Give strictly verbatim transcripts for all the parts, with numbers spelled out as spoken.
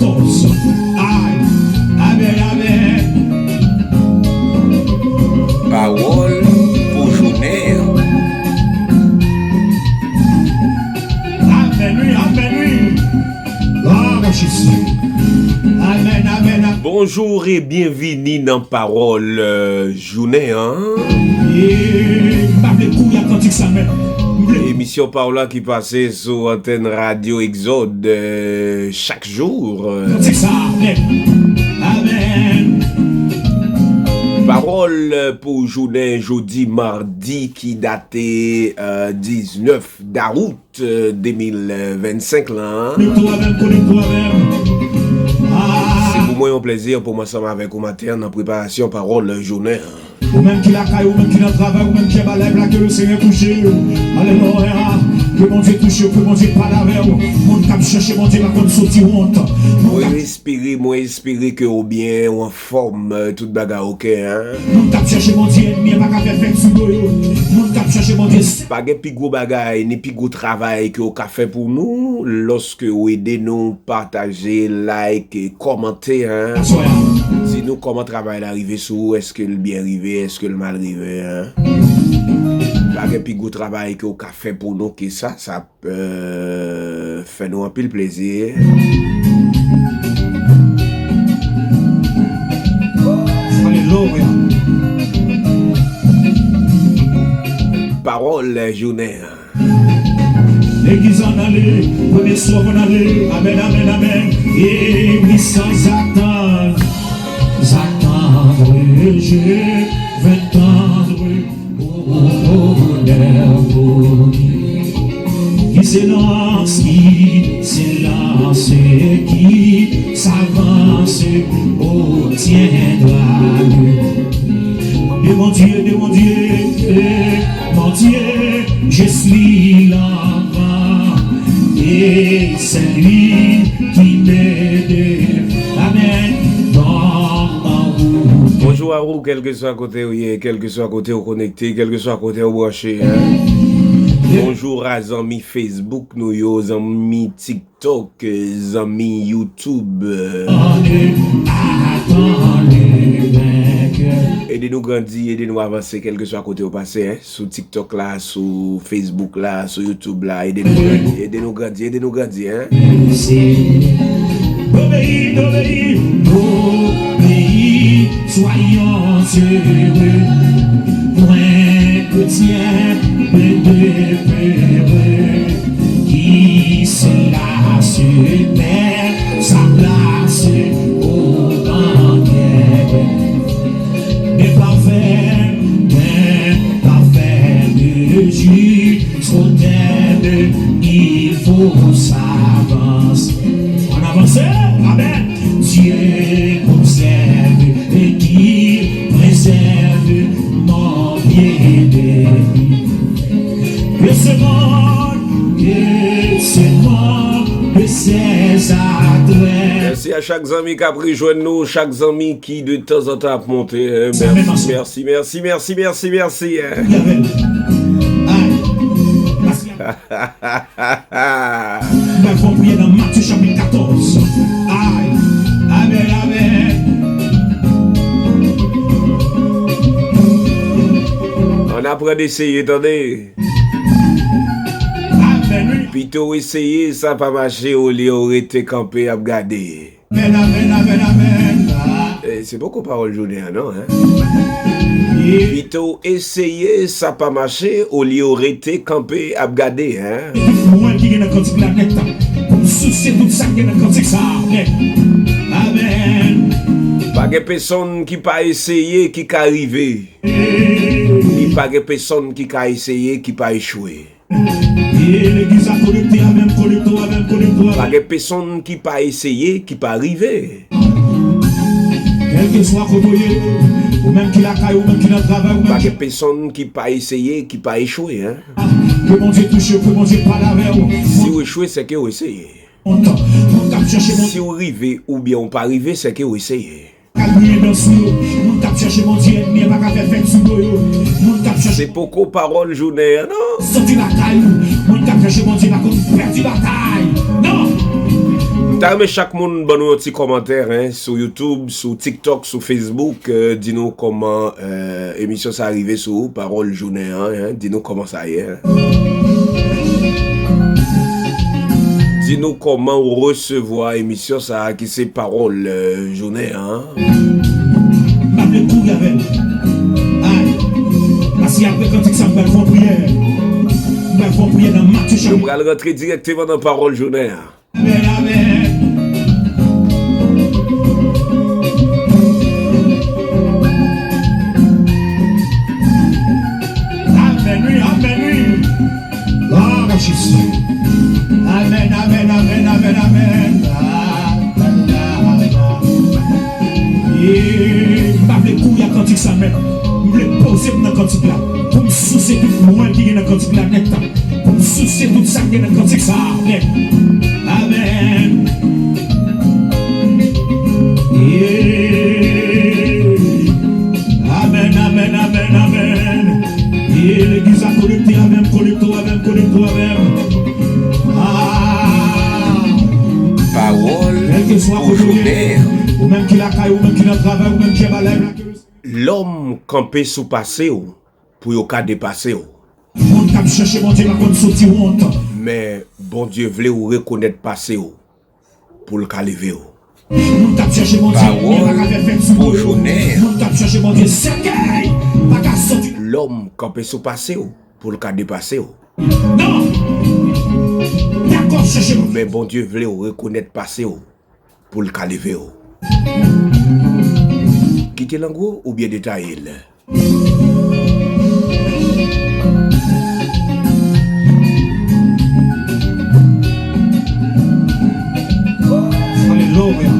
Ay, amèn, amèn. Pawòl pou jounen an. Amèn, wi, amèn, wi. Glwa a Jezi. Amèn, amèn, amèn. Bonjou e byenvini nan Pawòl, euh, jounen an. E m pa vle kouri ak kantik sa, men m vle. Emisyon pa w la ki pase sou antèn Radyo Egzòd, euh, chak jou, euh. Kantik sa, men. Amèn. Pawòl pou jounen jodi madi ki date, euh, diznèf dawout, euh, de mil vennsenk lan. Konekte w avè m, konekte w avè m. Ah. Se pou mwen yon plezi pou mwen ansanm avèk ou maten an nan preparasyon pawòl jounen an. Ou menm ki lakay, ou menm ki nan travay, ou menm ki anba live la, ke le Senyè touche w. Alelouya. Ke Bondye touche w, ke Bondye pale avè w. Moun k ap chèche Bondye pa konn soti wont. Moun k ap Mwen espere, mwen espere ke ou byen, ou anfòm, euh, tout bagay oke, hein. Moun k ap chèche Bondye, ènmi an pa ka fè fèt sou do yo. Moun k ap chèche Bondye. Pa gen pi gwo bagay, ni pi gwo travay ke ou ka fè pou nou, lòske ou ede nou pataje, like, e kòmante, hein. Aswè a. Di nou kòman travay la rive sou ou, èske l byen rive, èske l mal rive, hein. Pa gen pi gwo travay ke ou ka fè pou nou ke sa, sa ap, euh, fè nou anpil plezi. Alelouya. Pawòl jounen an. Legliz ann ale, premye sòv ann ale. Amèn, amèn, amèn. E wi, sans attendre, attendre, je veux tendre au bonheur venu. Qui s'élance, qui s'élance, qui s'avance, obtiendra le de mon Dieu, de mon Dieu, de mon Dieu, je suis l'enfant, et c'est lui qui me défend. Amèn. Dans ma route. Bonjou a ou, kèlkeswa kote ou ye, kèlkeswa kote ou konekte, kèlkeswa kote ou branche, hein. Bonjou a zanmi Facebook nou yo, zanmi TikTok, zanmi YouTube. Ede nou grandi, ede nou avanse, kèlkeswa kote ou pase, hein, sou TikTok la, sou Facebook la, sou YouTube la, ede nou grandi, ede nou grandi, ede nou grandi, hein. Obéis, obéis, obéis, soyons heureux, point que tienne de peureux. Qui cela se perd sa place au banquet des parfaits, des parfaits de Jésus, au terme, il faut s'avancer. On avance, amen. Dieu observe et qui préserve mon bien-aimé. Que ce monde, que ce monde, que ses attraits. Mèsi a chak zanmi k ap rejwenn nou, chak zanmi ki de tanzantan ap monte, hein. Mèsi, mèsi, mèsi, mèsi, mèsi, mèsi, hein. Mwen fè yon priyè nan Matye chapit katòz. Ay, amèn, amèn. Ann aprann eseye, tande. Amèn, wi. Pito w eseye, sa pa mache, olye w rete kanpe ap gade. Amèn, amèn, amèn, amèn. Eh, se poko pawòl jounen an, non, hein? Pito w eseye, sa pa mache, olye w rete kanpe ap gade, hein? Mwen ki gen nan kantik la nèt, pou m souse tout sa k gen nan kantik sa a nèt. Amèn. Pa gen pèsonn ki pa eseye, ki ka rive. E pa gen pèsonn ki ka eseye, ki pa echwe. E legliz la konekte avè m, konekte w avè m, konekte w avè m. Pa gen pèsonn ki pa eseye, ki pa rive. Kèlkeswa kote w ye, ou menm ki lakay, ou menm ki nan travay, ou menm ki... Pa gen pèsonn ki pa eseye, ki pa echwe, hein. Ke Bondye touche w, ke Bondye pale avè w. Si w echwe, se ke w eseye. Moun k ap chèche Bondye. Si w rive oubyen w pa rive, se ke w eseye. Kal mouye dan sou yo. Moun k ap chèche Bondye, ènmi an pa ka fè fèt sou do yo. Moun k ap chèche... Se poko pawòl jounen an, non. Soti lakay ou. Moun k ap chèche Bondye pa konn pèdi batay. Non. M Ta renmen chak moun ban nou yon ti kòmantè, hein, sou YouTube, sou TikTok, sou Facebook, euh, di nou kòman, euh, emisyon sa rive sou ou, Pawòl Jounen an, hein, di nou kòman sa ye, hein. Di nou kòman ou resevwa emisyon sa ki se Pawòl, euh, Jounen an. M ap vle kouri avè l. Ay. Paske apre kantik sa, m pral fè yon priyè. M pral fè yon priyè nan Matye chapit. Nou pral rantre dirèkteman nan Pawòl Jounen an. Amèn, amèn. Amèn, wi, amèn, wi. Glwa a Jezi. Amèn, amèn, amèn, amèn, amèn. Ah, la, la, la. E, m pa vle kouri ak kantik sa, men m vle poze m nan kantik la. Pou m souse tout mwen ki gen nan kantik la nèt. Pou m souse tout sa k gen nan kantik sa a. Amèn. Amèn. Yeah. Amèn, amèn, amèn, amèn. Yeah, legliz la konekte avè m, konekte avè m, konekte avè m. Ah. Pawòl pou jounen an. Kèlkeswa kote w ye, ou menm ki lakay, ou menm ki nan travay, ou menm ki anba live la, ke le Lòm kanpe sou pase w pou yo ka depase w. Moun k ap chèche Bondye pa konn soti wont. Men Bondye vle w rekonèt pase w pou l ka leve w. Moun k ap chèche Bondye, pa ka fè fèt sou do yo. Pawòl pou jounen an. Moun k ap chèche Bondye, sèkèy pa ka soti. Lòm kanpe sou pase w pou l ka depase w. Non. Dakò, chèche Bondye. Men Bondye vle w rekonèt pase w pou l ka leve w. Kite l an gwo oubyen detaye l. Alelouya.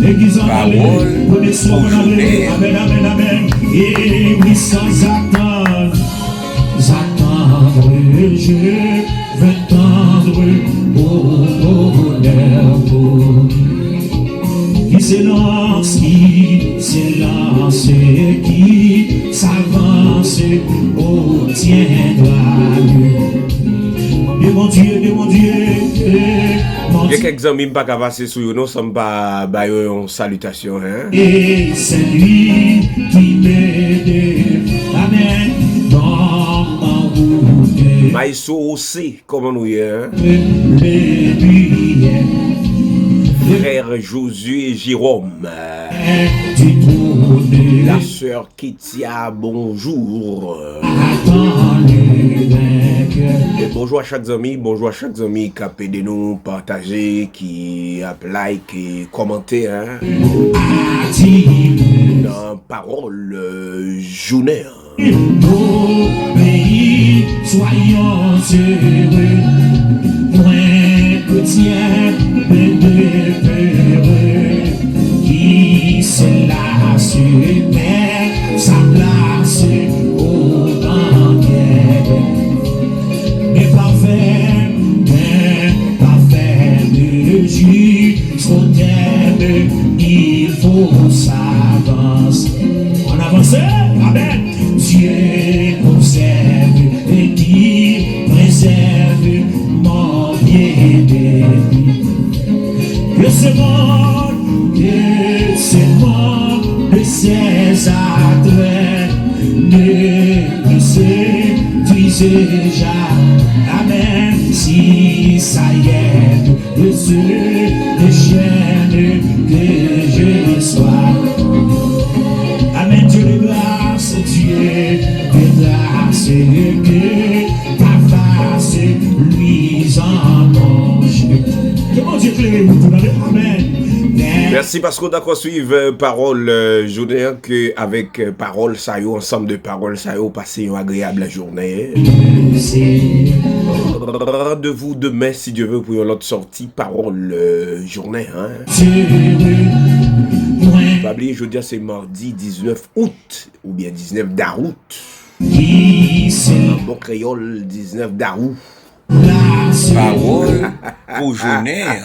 Legliz an ale, premye swa konn ale. Amèn, amèn, amèn. E wi, sanzatann. J'attendrai, je vais tendre au bonheur promis. Qui s'élance, qui s'élance, qui s'avance obtiendra mieux. De mon Dieu, de mon Dieu, de mon Dieu. Gen kèk zanmi m pa ka pase sou yo non, san m pa ba yo yon salitasyon, hein. Et c'est lui qui me dé-, amen. Dans ma route. Maestro José, kòman nou ye, hein? Le billet. Frère Josué Jérôme. Du trône. La sœur Kitia, bonjou. E bonjou a chak zanmi, bonjou a chak zanmi k ap ede nou pataje, ki ap like e kòmante, hein. Nan pawòl, euh, jounen an. Nos pays, soyons heureux. Mwen kretyen, mwen deplore. Ki sèl la sou tè, sa plase o bankyè. Men pafè, men pafè de jus, trop t'aimes, il faut s'avancer. On avance, amen. Dieu observe et qui préserve mon bien-aimé. Que ce monde, que ce monde et ses attraits ne me séduisent jamais. Amen. Si ça y est, de ce déchaîne que je sois. Amen. Dieu de grâce, Dieu de grâce, que ta face luise en mon chemin. Ke Bondye klere nou tou, tande. Amen. Mèsi paske w dakò swiv, euh, pawòl, euh, jounen an, ke avèk, euh, pawòl sa yo, ansanm de pawòl sa yo, pase yon agreyab jounen. Randevou demen, si Dye ve, pou yon lòt sòti pawòl, euh, jounen an. Pa bliye, jodi a se madi diznèf out, oubyen diznèf dawout. An bon kreyòl, diznèf dawout. Pawòl pou jounen an.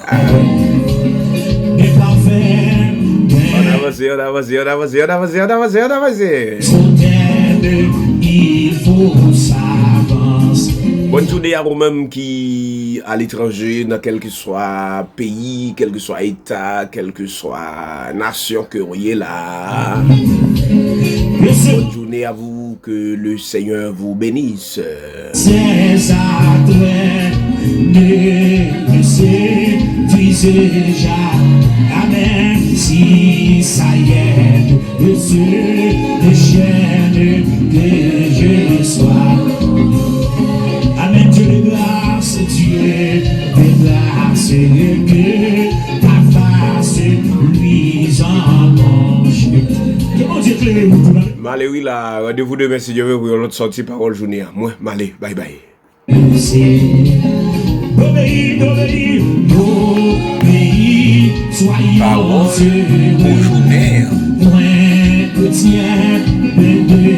Ann avanse, ann avanse, ann avanse, ann avanse, ann avanse, ann avanse. Bonne journée à vous même qui à l'étranger, dans quel que soit pays, quel que soit état, quel que soit nation que vous êtes là. Bonne journée à vous, que le Seigneur vous bénisse. Ces attraits ne me séduisent jamais. Amen. Si ça y est, de ce déchaîne que je sois. Amen. Dieu de grâce, Dieu de grâce, que ta face luise en mon chemin. Ke Bondye klere nou tou. M ale wi la, randevou demen si Dye vle pou yon lòt sòti pawòl jounen an. Mwen, m ale, bay bay. Obéis, obéis, obéis, soyons heureux. Pawòl pou jounen an. Mwen kretyen, mwen dwe